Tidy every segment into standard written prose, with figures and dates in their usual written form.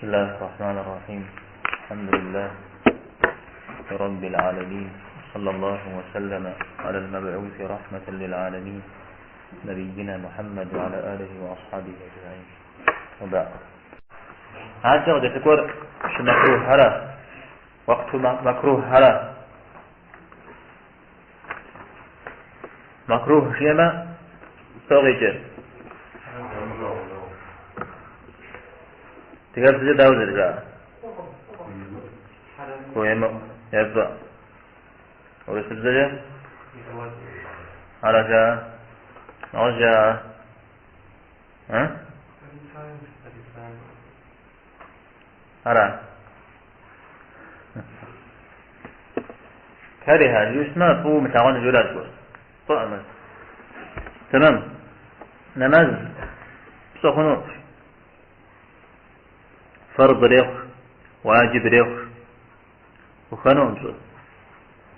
بسم الله الرحمن الرحيم الحمد لله رب العالمين صلى الله وسلم على المبعوث رحمة للعالمين نبينا محمد وعلى آله وأصحابه أجمعين وبعد. Адэкӏэ къыкӏэлъыкӏуэр щымэкрухьэрэ, уэкъту мэкрухьэрэ. Мэкрух жиӏэмэ, сэ къикӏыр. Адыгэбзэкӏэ дауэ зэрыжаӏэр? Гуемыӏу, е фӏы. Урысыбзэкӏэ? Ара жаӏэ? Нэгъуэщӏ жаӏэ? А? Ара? Кэриха жиӏэу фӏыуэ умылъагъуну жиӏэу зыгуэр. Фӏыӏымэ. Тэмэм. Нэмэз пщӏы хъуну. Фэрд ирехъу, уаджиб ирехъу. Ухэнукъым пщӏы.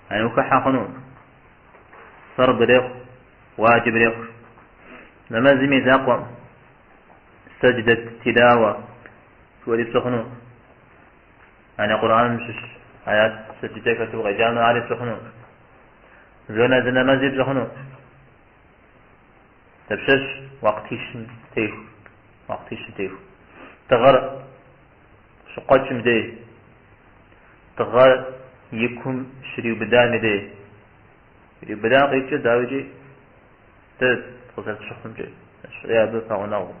Яни ухыхьэ хъуну. Фэрд ирехъу, уаджиб ирехъу. Нэмэзым и закъуэм сэдждэ тилауэ жыхуиӏэри пщӏы хъуну. Яни Къурӏэным щыщ аят сэдждэ хэту укъеджамэ, ари пщӏы хъуну. Жэназы нэмэзи пщӏы хъуну. Дапщэщ уакътищым теху, уакътищым теху. Дыгъэр щыкъуэкӏым дей, дыгъэр и кум щриубыдам и дей. Ириубыдам къикӏыр, дауикӏи, дэ къызэрытщыхъумкӏэ, е абы пэгъунэгъу.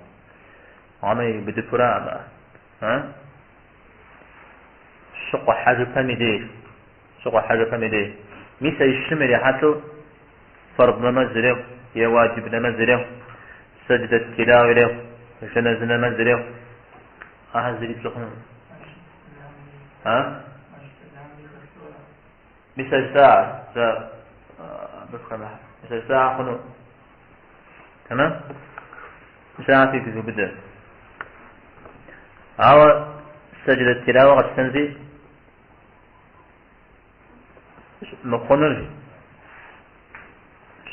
Гъэмэ ириубыдыпура абы? А? Щыкъухьэжыпэм и дей, щыкъухьэжыпэм и дей. Мис а ищым ирихьэлӏэу фэрд нэмэз ирехъу, е уаджиб нэмэз ирехъу, сэдждэ тилауэ ирехъу, жэназы нэмэз ирехъу. Ахэр зыри пщӏы хъунукъым. А? Мис а жысӏа, сэ абы хэмыхьэ. Мис а жысӏа хъуну. Тэмэм? Мис ахэр фигу ивубыдэ. Ауэ сэдждэ тилауэ къэтщтэнщи, мыхъунур,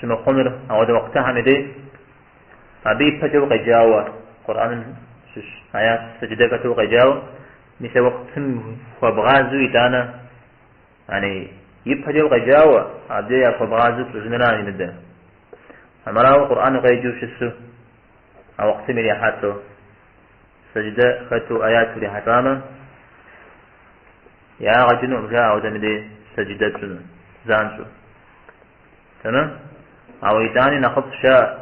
щымыхъунур ауэдэ уэкътыхэм и дей, абы ипэкӏэ укъеджауэ, Къурӏэным щыщ аят сэдждэ хэту укъеджауэ, мис а уэкътым хуэбгъазэу итӏанэ, яни ипэкӏэ укъеджауэ, абдей яхуэбгъазэу пщӏыжынра имыдэ. Армырауэ Къурӏэн укъеджэу щысу, а уэкътым ирихьэлӏэу, сэдждэ хэту аят урихьэлӏамэ, ягъэ кӏынукъым жаӏэ ауэдэм и дей сэдждэ пщӏыну, занщӏэу. Тэмэм? Ауэ итӏани нэхъыфӏщ жаӏэ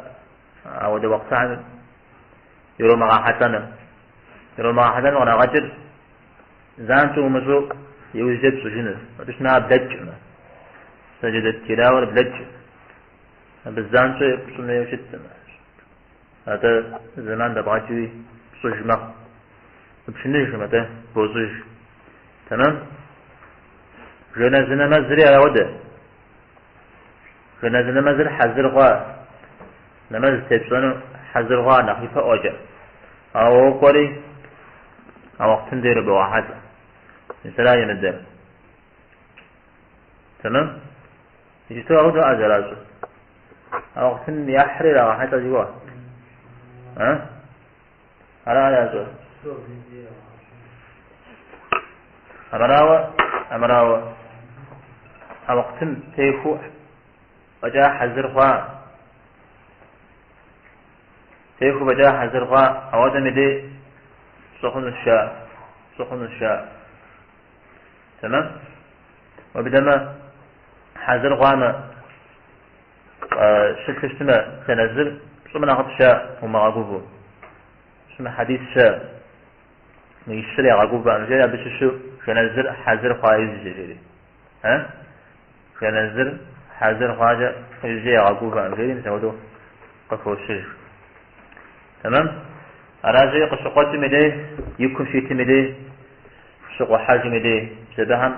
ауэдэ уэкътыхэм иромыгъэхьэлӏэныр. Иромыгъэхьэлӏэныр кърагъэкӏыр занщӏэу умыщӏу иужькӏэ пщӏыжыныр. Абы щытмэ ар блэкӏмэ. Сэдждэ тилауэр блэкӏ. Абы занщӏэу пщӏын хуейуэ щыткъым. Атӏэ зэман дэбгъэкӏыуи пщӏыж мэхъу. Упшыныжкъым, атӏэ бощӏыж. Тэмэм? Жэназы нэмэзри арауэдэ. Жэназы нэмэзыр хьэзыр хъуа, нэмэз тепщӏэну хьэзыр хъуа нэхъ ипэӏуэкӏэ. Ауэ уокӏуэри, а уэкътым дей ирыбогъэхьэлӏэ. Мис ара имыдэр. Тэмэм? Иджыпсту ауэдэу ӏэ зэращӏыр. А уэкътым яхьри ирагъэхьэлӏэ си гугъэ. А? Ара ящӏыр? Армырауэ, армырауэ. А уэкътым теху фӏэкӏа хьэзыр хъуа. Теху фӏэкӏа хьэзыр хъуа, ауэдэм и дей пщӏы хъунущ жаӏэ. Пщӏы хъунущ жаӏэ. Тэмэм? Уеблэмэ, хьэзыр хъуамэ, щылъу щытмэ, жэназыр пщӏымэ нэхъыфӏщ жаӏэ, умыгъэгувэу. Щымэ хьэдис щыӏэ, мы ищыр ягъэгувэкъым жери, абы щыщу жэназыр хьэзыр хъуа иужькӏэ жери. А? Жэназыр хьэзыр хъуакӏэ иужькӏэ ягъэгувэкъым жери, мис апхуэдэу къыхощыж. Тэмэм? Аращи, къыщыкъуэкӏым и дей, и кум щитым и дей, щыкъухьэжым и дей, мис абыхэм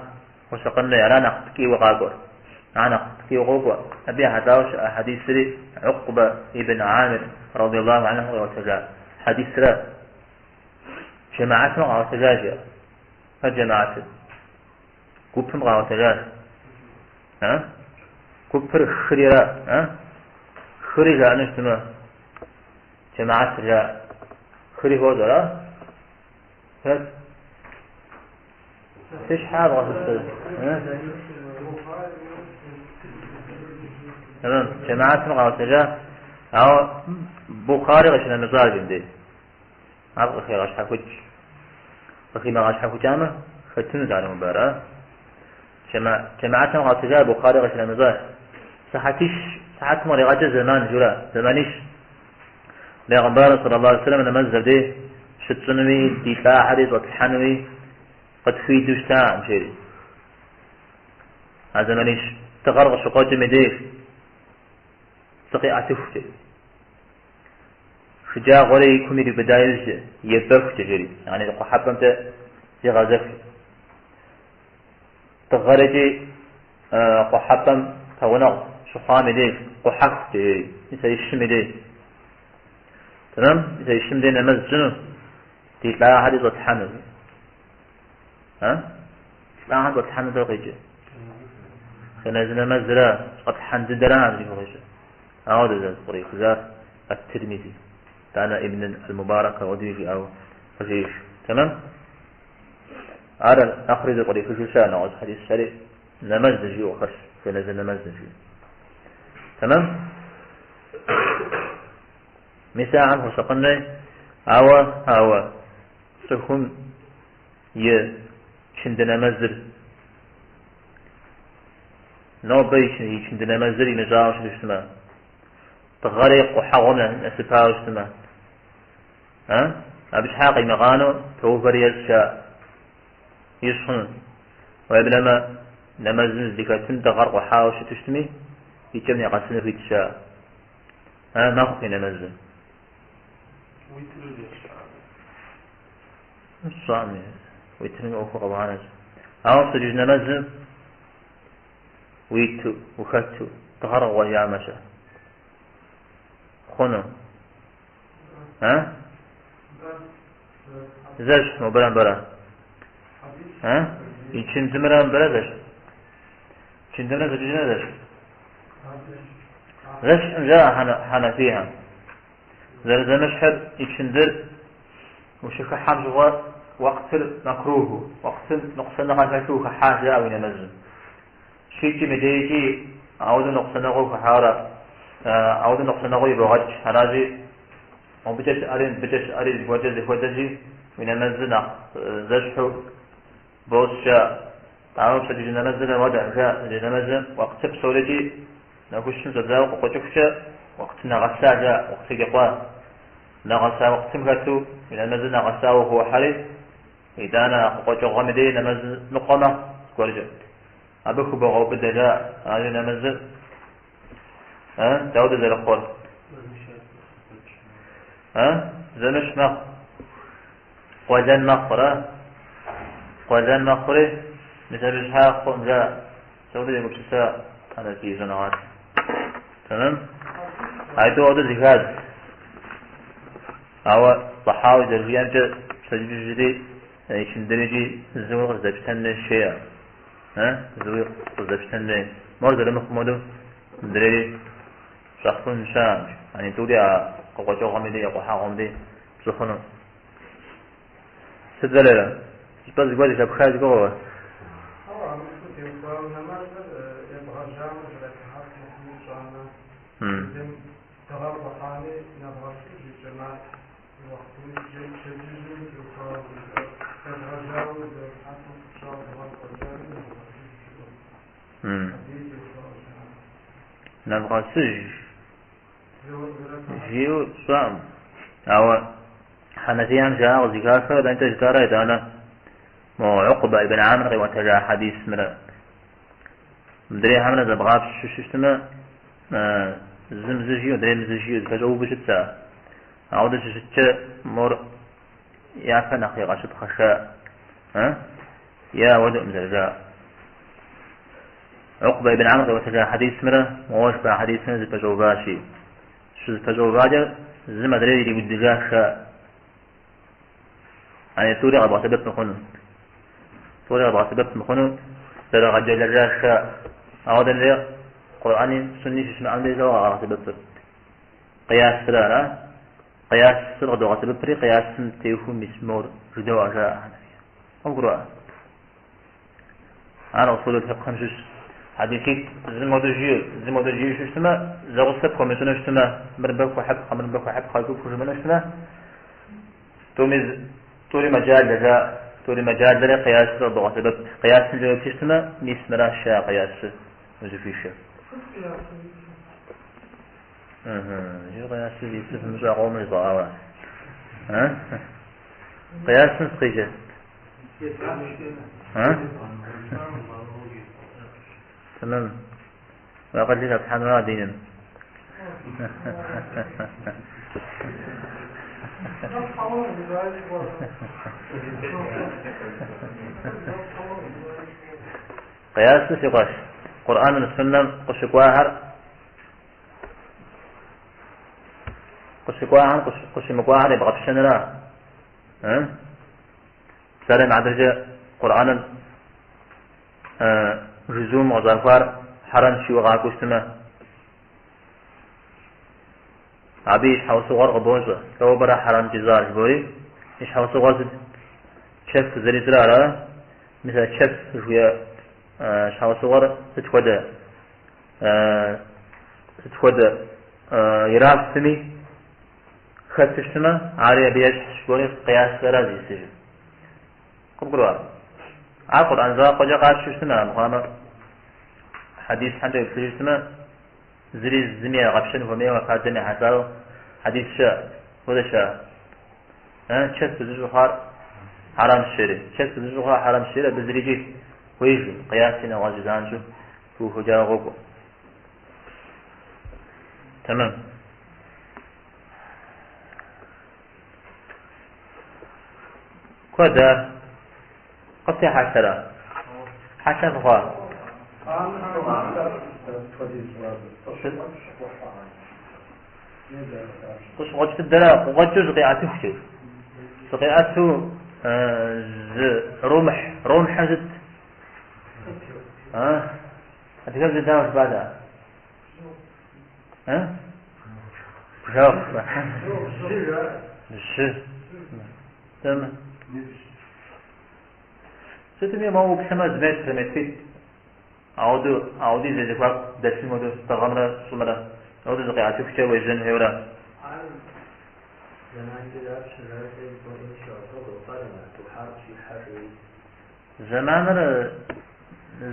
хуэсакъын хуей, ара нэхъ ткӏийуэ къакӏуэр. Ар нэхъ ткӏийуэ къокӏуэ. Абы ехьэлӏауэ щыӏэ хьэдисри Укъбэ ибн Амир радиаллаху анху къиӏуэтэжа хьэдисрэ жэмаатым къаӏуэтэжащ жиӏэ. Хэт жэмаатыр? Гупым къаӏуэтэжащ. А? Гупыр хырира? А? Хыри жаӏэну щытмэ, жэмаатыр жаӏэ. Хыри хуозэ, ара? Хэт? Си щхьэ бгъэсысыр? Тэмэм, джэмаатым къаӏуэтэжа, ауэ Бухъари къыщынэмыщӏа жи мыбдеж. Ар къыхегъэщхьэхукӏ. Къыхимыгъэщхьэхукӏамэ, хэтынут ар мыбы, ара? Джэмаатым къаӏуэтэжа Бухъари къыщынэмыщӏа. Сыхьэтищ, сыхьэтым къригъэкӏыр зэман журэ, зэманищ. Бегъымбар саллаллаху алейхи вассалам нэмэз абдей щытщӏынуи, ди лӏахэри щӏэтлъхьэнуи къытхуидэу щытакъым, жери. А зэманищ дыгъэр къыщыкъуэкӏым и деж зыкъиӏэтыхукӏэ. Шэджагъуэри и кум ириубыда иужькӏэ, ебэхукӏэ, жери, яни къухьэпӏэмкӏэ зигъэзэхукӏэ. Дыгъэр икӏи къухьэпӏэм пэгъунэгъу щыхъуам и деж, къухьэхукӏэ, жери, мис а ищым и деж. Тэмэм, мис а ищым деж нэмэз тщӏыну, ди лӏахэри щӏэтлъхьэну. А? Лӏахэм щӏэтлъхьэну дауэ къикӏыр? Жэназы нэмэзра, щӏэтлъхьэн дыдэра зи гугъу ищӏыр. Ауэ дэ зэпкърихыжар Ат-Тирмизи, итӏанэ Ибн аль-Мубарак ауэдэуи жиӏауэ къыжеӏэж. Тэмэм? Ар нэхъри зэпкърихыжу щыӏэ нэгъуэщӏ хьэдисхэри нэмэз жиӏэу къыхэщ, жэназы нэмэз жиӏэу. Тэмэм? Мис ахэм хуэсакъын хуей, ауэ, ауэ цӏыхум ичынды нэмэзыр, нобэ ичынды нэмэзыр имыщӏауэ щыту щытмэ, дыгъэри къухьэгъуэм нэсыпауэ щытмэ, а? Абы щхьа къимыгъанэу тоувэри ещӏ жаӏэ. Ищӏ хъуну. Уеблэмэ, нэмэзым здыхэтым дыгъэр къухьауэ щыту щытми, и кӏэм нигъэсыну хуитщ жаӏэ. А, мэхъу и нэмэзыр. Сщӏэкъым, уитрым и ӏуэхур къэбгъанэщ. Ауэ пщэдджыжь нэмэзым уиту, ухэту, дыгъэр къыкъуэкӏамэ-щэ? Хъуну? А? Зэщхь мобырэ мыбырэ? А? Ичындымрэ мыбырэ зэщхь? Ичындымрэ пщэдджыжьымрэ зэщхь? Зэщхькъым жаӏэ хьэнэфийхэм. Зэрызэмыщхьыр ичындыр ущыхыхьэм щыгъуэ уэкътыр мэкруху, уэкътым ныкъусаныгъэ хэлъу ухыхьа жаӏэ уи нэмэзым. Щикӏым и дежкӏи ауэдэу ныкъусаныгъэу ухыхьарэ, ауэдэу ныкъусаныгъэу ибогъэкӏ. Аращи, мобыкӏэ щыӏэри мыбыкӏэ щыӏэри зыгуэркӏэ зэхуэдэщи, уи нэмэзыр нэхъ зэщхьу бощӏ жаӏэ. Ауэ пщэдджыжь нэмэзыр ауэдэкъым жаӏэ. Пщэдджыжь нэмэзым уэкътыр псорикӏи нэхущым щӏэдзауэ къыкъуэкӏыхукӏэ уэкът нэгъэса жаӏэ, уэкът ирикъуа. Нэгъэса уэкътым хэту уи нэмэзыр нэгъэсауэ ухохьэри, итӏанэ а къыкъуэкӏыгъуэм и дей нэмэзыр ныкъуэ мэхъу зыгуэркӏэ. Абы хубогъэубыдэ жаӏэ, аращи нэмэзыр дауэ зэрыхъур? Зэмыщхь мэхъу. Къуэлэн мэхъурэ? Къуэлэн мэхъури, мис абы щхьа хъуӏым жаӏэ. Сэ хуэдэу егупсыса хьэнэфий щӏэныгъэлӏ. Тэмэм? Айтӏу ауэдэу зэхадз. Ауэ Тӏэхьауи зэрыжиӏэмкӏэ пщэдджыжьри ичындырикӏи зыуи къыздэпщтэн хуейщ жеӏэ. Зыуи къыздэпщтэн хуей. Мор зэрымыхъум хуэдэу мыдрейри щӏэхъун щыӏэкъым. Яни тӏури а къыкъуэкӏыгъуэм и дей, къухьэгъуэм дей пщӏы хъуну. Сыт Валерэ? Щӏыпӏэ зыгуэр зэхэпха зыгуэр уэ? Хьэуэ, абы теухуауэ нэмэзыр ебгъэжьамэ, зы рэкыхьэт мыхъуми пщӏамэ, зым дыгъэр къухьами нэбгъэсыж джэмаат уэхътми, пщэдджыжьми теухуауэ жиӏэу, ебгъэжьауэ зы рэкыхьэт мыхъу пщӏауэ дыгъэр къуэкӏами нэбгъэсыж жиӏэу. Абыи теухуауэ жаӏэ. Нэбгъэсыж жиӏэу сщӏэкъым. Ауэ хьэнэфийхэм жаӏэ къызыхахыр дэнкӏэ жытӏарэ итӏанэ мо Укъбэ ибн Амр къиӏуэтэжа хьэдисымрэ мыдрейхэмрэ зэбгъапщэу щытмэ, зым зы жиӏэу, адрейм зы жиӏэу зэпэщӏэувэу щытщ ар. Ауэдэ щыщыткӏэ мор япэ нэхъ игъэщыпхъэ жаӏэ. Е ауэдэкъым зэрыжаӏэр. Укъбэ ибн Амр къиӏуэтэжа хьэдисымрэ моуэ жыпӏа хьэдисымрэ зэпэщӏэуващи. Щызэпэщӏэувакӏэ зым адрейр ириудыжа жаӏэ. Яни тӏури къэбгъэсэбэп мыхъуну. Тӏури къэбгъэсэбэп мыхъуну зэрыгъэджэлэжа жаӏэ. Ауэдэм дей Къурӏэни сунни щыщымыӏэм дей дауэ къагъэсэбэпыр? Къиясыр ара? Къиясыр къыдогъэсэбэпри, къиясым техуэу мис мор жыдоӏэ жаӏэ. Къыбгурыӏуа? Ар усул фикъхым щыщ. Хьэдиситӏ зым хуэдэу жиӏэу, зым хуэдэу жиӏэу щытмэ, зэгъусэ пхуэмыщӏыну щытмэ, мыр мыбы хуэхьыпхъэ, мыр мыбы хуэхьыпхъэ жыпӏэу пхужымыӏэну щытмэ, тӏуми тӏури мэджалэ жаӏэ, тӏури мэджалэри къиясыр къыбогъэсэбэп. Къиясымкӏэ уеплъу щытмэ, мис мыращ жаӏэ къиясыр узыхуишэр. Сыт къиясыр зиӏысыр? Иджы къиясыр зиӏысыр фымыщӏа къомыр жызгъэӏауэ. Къиясым сыт къикӏыр? Тэмэм. Уи акъылыр хэплъхьэнура диным? Къиясыр си къуэш, Къурӏэным, суннэм къыщыкӏуахэр къыщыкӏуахэм къыщымыкӏуахэр ебгъэпщэнра? Псалъэм и хьэтыркӏэ Къурӏэным жызумым къыщӏахуар хьэрэмщ жиӏэу къакӏуэу щытмэ, абы и щхьэусыгъуэр къыбощӏэ. Лӏо пӏэрэ хьэрэм щӏищӏар жыбори, и щхьэусыгъуэр сыт? Чэф зэрищӏыр ара? Мис а чэф жыхуиӏэ щхьэусыгъуэр сыт хуэдэ? Сыт хуэдэ ирафми хэту щытмэ, ари абы ещхьщ, жыбори къиясра зиӏысыжыр. Къыбгурыӏуа? Ар Къурӏэн закъуэкӏэ къапщу щытмэ, армыхъуамэ, хьэдисхэмкӏэ уеплъыжу щытмэ, зыри зыми егъэпщэн хуэмейуэ фадэм ехьэлӏауэ хьэдис щыӏэ, хуэдэ щыӏэ. Чэф узыщӏу хъуар хьэрэмщ жери. Чэф узыщӏу хъуар хьэрэмщ жери, абы зырикӏи хуеижкъым, къияси нэгъуэщӏи занщӏэу пыухыкӏауэ къокӏуэ. Тэмэм. Куэд ар къыфтехьэлъэрэ? Хьэлъэ фыхъуа? Къыщыкъуэкӏ дыдэрэ къыкъуэкӏыу зыкъиӏэтыхукӏэ. Зыкъиӏэту зы румхь, румхьыр сыт? Адыгэбзэ дауэ жыпӏат ар? Бжэгъу. Жьы. Тэмэ. Сытми моуэ уплъэмэ, зы метр, метритӏ. Ауэдэу, ауэдиз я зэхуаку дэлъын хуэдэу дыгъэмрэ щӏымрэ. Ауэдэу зыкъиӏэтыхукӏэ уежьэн хуейуэрэ. Зэманыр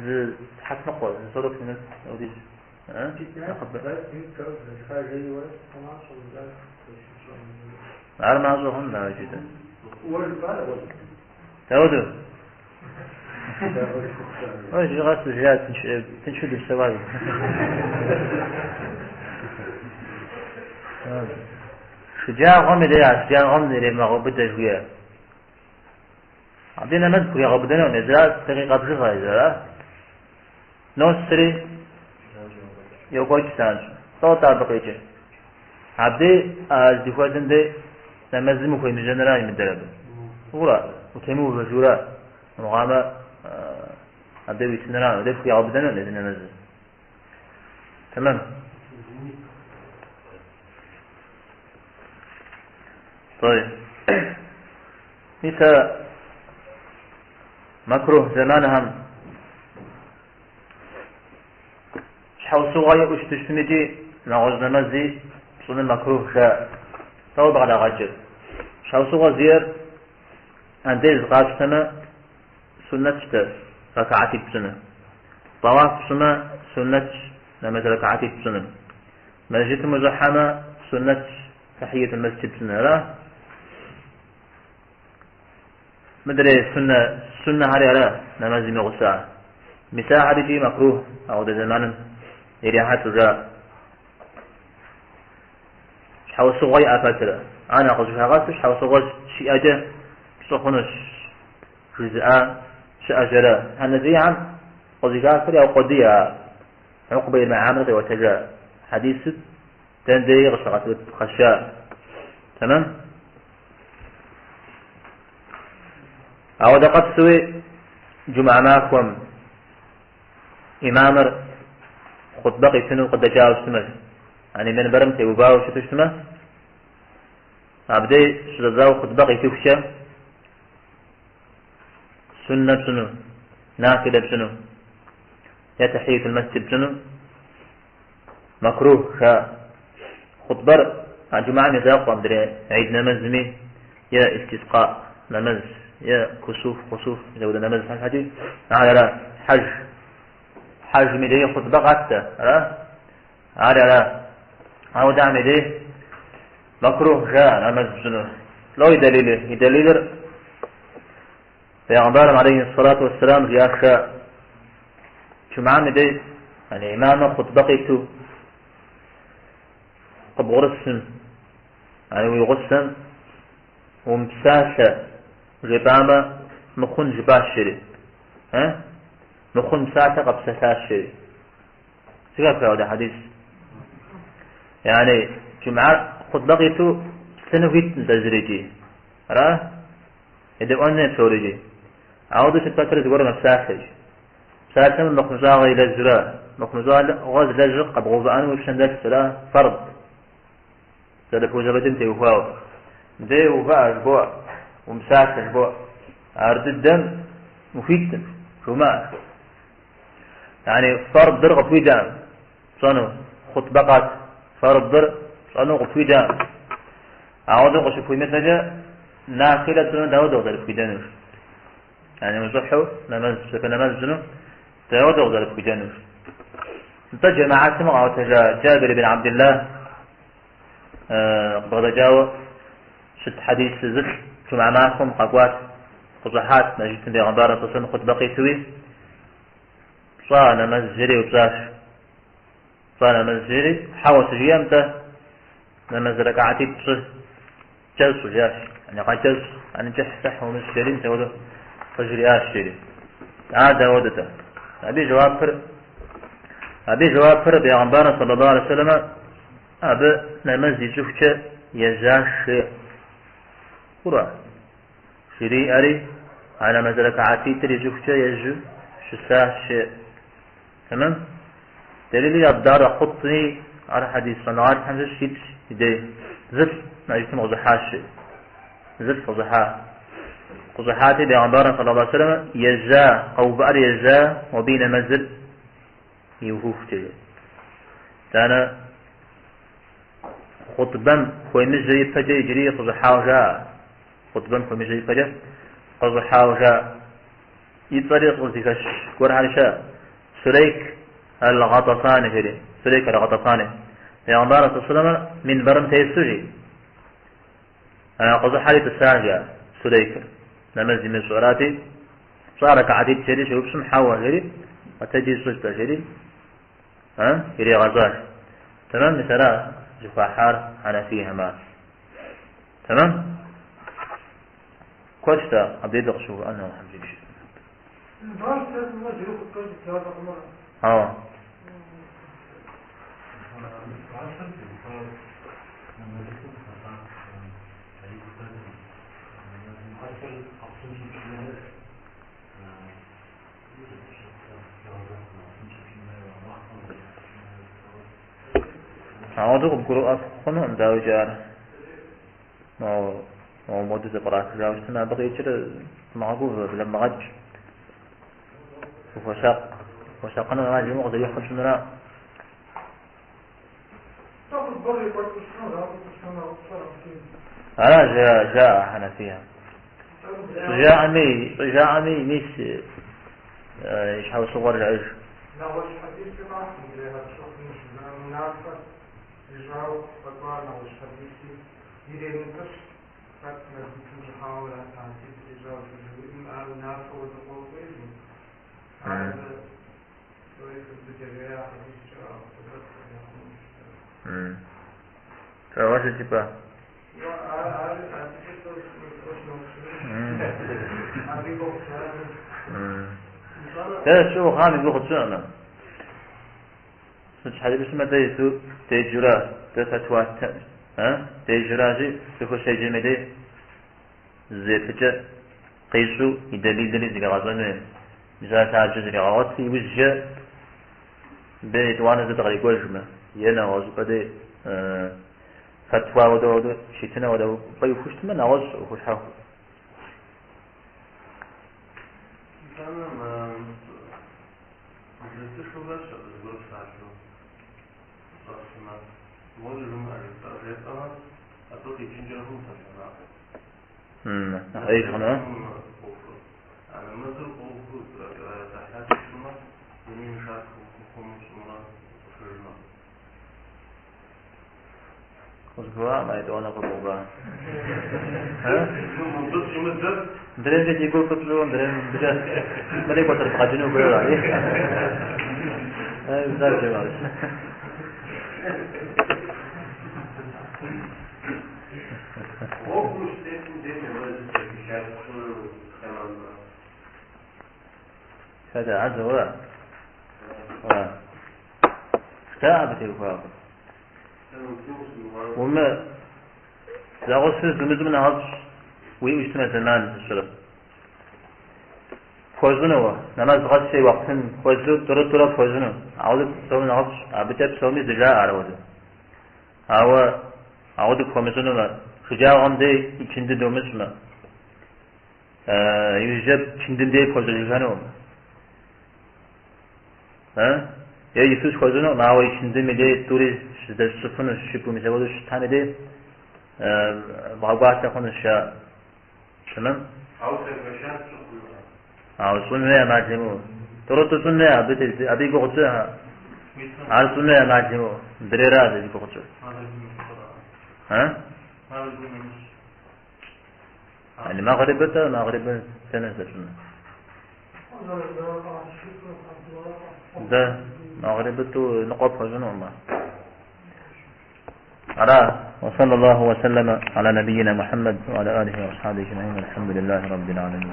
зы сыхьэт ныкъуэ, зы 40 минут ауэдиз. Ар мащӏэ хъун, дауэ иджы? Дауэдэу? Ой, иджыри къэс жиӏа тыншу дыпсэуа. Шэджагъуэм ире, шэджагъуэм иремыгъэубыдэ жыхуиӏэ. Абы нэмэз пхуригъэубыдэнукъым, езыра дакъикъэ бжыгъэ езыра. Носри йокӏуэкӏ занщӏэу. Лӏо-тӏэ абы къикӏыр? Абдей а здыхуэзэм дей нэмэзым ухуемыжьэнра имыдэр абы. Ура, утемыувэжура, мыхъуамэ абдей уитынра, абдей пхуегъэубыдэнукъым езы нэмэзыр. Тэмэм. طيب. Мис а мэкрух зэманхэм щхьэусыгъуэ иӏэу щыту щытым икӏи нэгъуэщӏ нэмэзи пщӏыным мэкрух жаӏэ. Дауэ абы кърагъэкӏыр? Щхьэусыгъуэ зиӏэр андез къапщтэмэ, суннэтщ дэ ракаатитӏ пщӏыну. Тӏауаф пщӏымэ, суннэтщ нэмэз ракаатитӏ пщӏыну. Мэжджытым ущӏыхьэмэ, суннэтщ тэхьиятул мэсджид пщӏыну, ара? Мыдрей суннэ, суннэхэри ара нэмэзым и гъуса? Мис ахэр икӏи мэкрух ауэдэ зэманым ирихьэлӏэу жаӏэ. Щхьэусыгъуэ иӏэ пэтрэ. Ар нэхъ къызыхагъэщу щхьэусыгъуэ щиӏэкӏэ пщӏы хъунущ жызыӏа щыӏэщ ара. Хьэнэфийхэм къызыхахыр яукъуэдий а Укъбэ ибн Амир къиӏуэтэжа хьэдисыр дэндэи къыщыгъэсэбэпыпхъэща. Тэмэм? Ауэдэ къабзэуи джумыӏэ махуэм имамыр хъутбэ къитыну къыдэкӏауэ щытмэ, яни минбэрым теувауэ щыту щытмэ, абдей щыщӏэдзауэ хъутбэ къитыхукӏэ суннэ пщӏыну, нафилэ пщӏыну. Е тахьиятул мэсджид пщӏыну мэкрух жаӏэ. Хъутӏбэр а джумэм и закъуэкъым, мыдрей гьид нэмэзми е истискъа нэмэз, е кусуф, хъусуф, мис апхуэдэ нэмэзхэм щхьэкӏи ар ара, хьэж. Хьэжым и дей хъутӏбэ къаттэ, ара? Ар ара. Ауэдэхэм и дей мэкрух жаӏэ нэмэз пщӏыну. Лӏо и дэлилыр? И дэлилыр Пейгъэмбарым алейхи сэлату уэсселам жиӏащ джумэм и дей, яни имамыр хъутӏбэ къиту къыбгъурысым, яни уи гъусэм умыпсалъэ жепӏамэ мыхъун жыпӏащ жери. Э? Мыхъун псалъэ къэпсэлъащ жери. Зэхэфха апхуэдэ хьэдис? Яни джумэхьэр хъутӏбэ къиту псэлъэну хуиткъым дэ зырикӏи. Ара? Едэӏуэн хуей псорикӏи. Ауэдэу щыт пэтрэ зыгуэр мэпсалъэ. Псалъэм мыхъумыщӏагъэ илэжьрэ, мыхъумыщӏагъэ зылэжьыр къэбгъэувыӏэну уи пщэм дэлъщ, ара? Фэрд. Зэрыпхузэфӏэкӏым теухуауэ. Мыдей увыӏэ жыбоӏэ, умыпсалъэ жыбоӏэ. Ар дыдэм ухуиткъым, жумыӏэ. Яни фэрдыр къыпхуидэкъым пщӏэну, хъутӏбэ къат. Фэрдыр пщӏэну къыпхуидэкъым. Ауэдэу къыщыпхуимыдэкӏэ, нафилэ пщӏыну дауэдэу къызэрыпхуидэнур? Яни ущӏыхьу нэмэз, псапэ нэмэз пщӏыну дауэдэу къызэрыпхуидэнур? Нтӏэ джэмаӏэтым къаӏуэтэжа Джабир бин Абдуллах къыбгъэдэкӏауэ щыт хьэдис зылӏ джумэ махуэм къэкӏуат, къыщӏыхьат мэжджытым бегъымбарыр саллаллаху алейхи вассалам хъутӏбэ къитуи, пщӏа нэмэз жери еупщӏащ. Пщӏа нэмэз жери, хьэуэ щыжиӏэм, нтӏэ нэмэз рэкаатитӏ пщӏы, кӏэщӏу жиӏащ. Яни гъэкӏэщӏ, яни кӏыхь-лӏыхь умыщӏ жери, мис апхуэдэу къыжриӏащ жери. Ар дауэдэ-тӏэ? Абы и жэуапыр, абы и жэуапыр бегъымбарыр саллаллаху алейхи вассалам абы нэмэз ищӏыхукӏэ ежьащ жеӏэ. Кура? Жриӏэри, а нэмэз рэкаатитӏыр ищӏыхукӏэ ежьу щысащ жеӏэ. Тэмэм? Дэлили ад-Дарэ Къутни, ар хьэдис щӏэныгъэлӏхэм щыщ итщ и дей. Зылӏ мэжджытым къыщӏыхьащ жеӏэ. Зылӏ къыщӏыхьа. Къыщӏыхьати, бегъымбарыр саллаллаху алейхи вассалам ежьа, къэувыӏэри ежьа, абы и нэмэзыр иухыхукӏэ жеӏэ. Итӏанэ хъутӏбэм хуемыжьэ ипэкӏэ иджыри къыщӏыхьауэ жаӏэ. Хъутӏбэм хуемыжьэ ипэкӏэ къыщӏыхьауэ жаӏэ. И цӏэри къызыхэщ гуэрхэри щыӏэ. Сурейк аль-Гъэтӏэфани жери. Сурейк аль-Гъэтӏэфани. Пейгъэмбар саллаллаху алейхи вассалам минбарым тесу жи. Къыщӏыхьэри тӏыса жаӏэ Сурейкыр. Нэмэз имыщӏу арати, пщӏа рэкаатитӏ жери щеупщӏым, хьэуэ жери, къэтэджи щӏы жытӏэ жери, иригъэщӏащ. Тэмэм, мис ара зыхуахьар хьэнэфийхэм ар. Тэмэм? Куэдщ дэ абдей дыкъыщыувыӏэну Алыхьым. Ауэ. Ауэдэу къыбгурыӏуэ хъунукъым, дауикӏ ар. Мыуэду зэпкърахыжауэ щытмэ, абы къикӏыр умыгъэгувэ, блэбмыгъэкӏ. Ухуэсакъ, ухуэсакъыну ӏэмал имыӏэу къызэрихьу пщӏынура? Ара жаӏэ хьэнэфийхэм. Щӏыжаӏэми, щӏыжаӏэми, мис и щхьэусыгъуэр жаӏэж. Нэгъуэщӏ хьэдиси къахь мыдрейхэр пщӏы хъунущ, унафэ ищӏауэ къэкӏуа нэгъуэщӏ хьэдиси иремытӏыс, хэт мэжджытым щӏыхьауэ рэкаатитӏ ищӏауэ щыжиӏэм, ар унафэ хуэдэ къокӏуэжу. Ар Щӏэгъэжыр типа. Дэ щыухъам и гугъу тщӏыӏымэ. Сыт щхьэкӏэ жыпӏэмэ, дэ езы деджэура, дэ фэтуа деджэращи, цӏыхур щеджэм и дей зы еплъыкӏэ къищӏу и дэлилри зригъэщӏэну, мис ар лъабжьэ зригъэгъуэтри, иужькӏэ дэ етӏуанэ зэ дыкърикӏуэжмэ, е нэгъуэщӏыпӏэ дей фэтуа хуэдэу ауэдэу щитын ауэдэ пӏэ ихуэу щытмэ, нэгъуэщӏ ӏуэху щхьэхуэ. Итӏанэ, Ушэу хэлъщ абы зыгуэр псалъэу щӏэсмэ, моуэдэу жумыӏэ жепӏэмэ, абы къикӏынкӏэ хъун псалъэмакъ. Нэхъ ӏеиж хъуну? ӏуэхур. А нэмэзыр къыухыу тэхьият пщӏымэ, зыми мешать хъуну пщӏымрэ утӏысыжмэ. Къызгурыӏуакъым а етӏуанэ къыбгъуба. Мыбы щӏимыдэр? Мыдреймкӏэ ди гур фӏы пщӏыуэ, мыдрейм мыбыкӏэ мыри кӏуэцӏрыбгъэкӏыну хуейуэ ари. Зажимащ. Гъуэгум ущытетым дей нэмэз зэхилъхьэ пщӏыну тэмэммэ. Хэт ар зыуэ? Дэ абы теухуауэ. Умы зэгъусэу зумыщӏым нэхъыфӏщ, уиӏэу щытмэ зэман зыщӏыр. Пхуэщӏыну, нэмэз къэс и уэхътым хуэзэу тӏурытӏурэ пхуэщӏыну. Ауэдэу пщӏыну нэхъыфӏщ, абыкӏэ псоми зыжаӏэ ар ауэдэу. Ауэ ауэдэу пхуэмыщӏынумэ, шэджагъуэм дей ичынды домыщӏмэ, иужькӏэ пчындым дей пхуэщӏыжыхэнукъым. Е иджыпсту схуэщӏынукъым, ауэ ичындым и дей тӏури щыздэсщӏыфынущ, жыпӏэу мис апхуэдэу щытам и дей бгъэкӏуатэ хъунущ жаӏэ. Тэмэм? Ауэ зэгуэша пщӏы хъунукъым. Ауэ щӏын хуей ӏэмал имыӏэу. Тӏурытӏу щӏын хуей, абы и гугъу тщӏыхэ. Ар щӏын хуей ӏэмал имыӏэу. Мыдрейра зи гугъу тщӏыр. Yani мэгърибыр-тӏэ, мэгърибыр дэнэ здэпщӏынур? Дэ мэгърибыр тӏу ныкъуэ пхуэщӏынукъым. Ара, وصلى الله وسلم على نبينا محمد وعلى آله وأصحابه أجمعين والحمد لله رب العالمين.